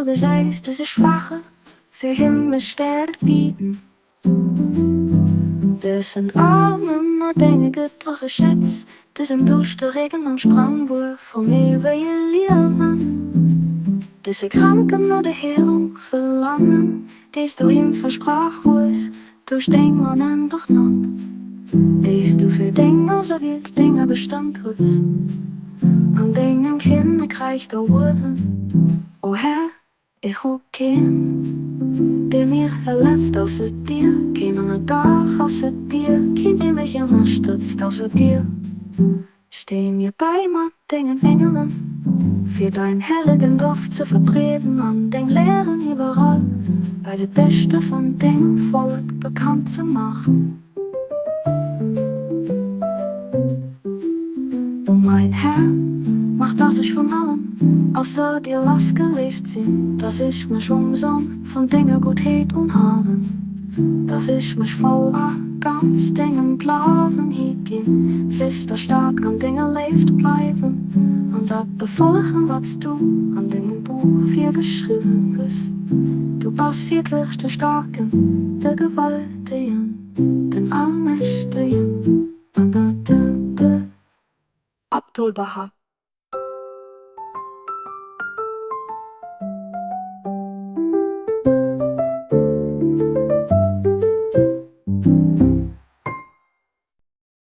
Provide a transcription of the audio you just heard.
gesäis dëse Schwaache fir him mech stäerkt bieden. Dësen Aarmen no denge gëttleche Schätz, dësem Duuschteregen am Sprangbuer vum éiwege Liewen, dëse Kranken no der Heelung verlangen, déi s du him versprach hues duerch deng onendlech Gnod, déi s du fir deng auserwielt Dénger bestëmmt hues an dengem Kinnekräich do uewen, o Här. Ech hu keen, dee mir hëlleft ausser dir, keen ënnerdaach ausser dir, keen, dee mech ënnerstëtzt ausser dir. Stee mir bäi mat dengen Engelen, fir dein hellegen Duerf ze verbreeden an deng Lehren iwwerall bei de Beschte vun dengem Vollek bekannt ze maachen. O mäin Här, mach dass ech vun allem ausser dir lassgeléist sinn, dass ech mech um Som vun denger Guttheet unhalen, dass ech mech voll a ganz dengem Glawen higinn, fest a staark an denger Léift bleiwen an dat befollegen, wat s du an dengem Buch virgeschriwwen hues. Du bass wierklech de Staarken, de Gewaltegen. Den Allmächtegen an der de de. Abdu'l-Bahá.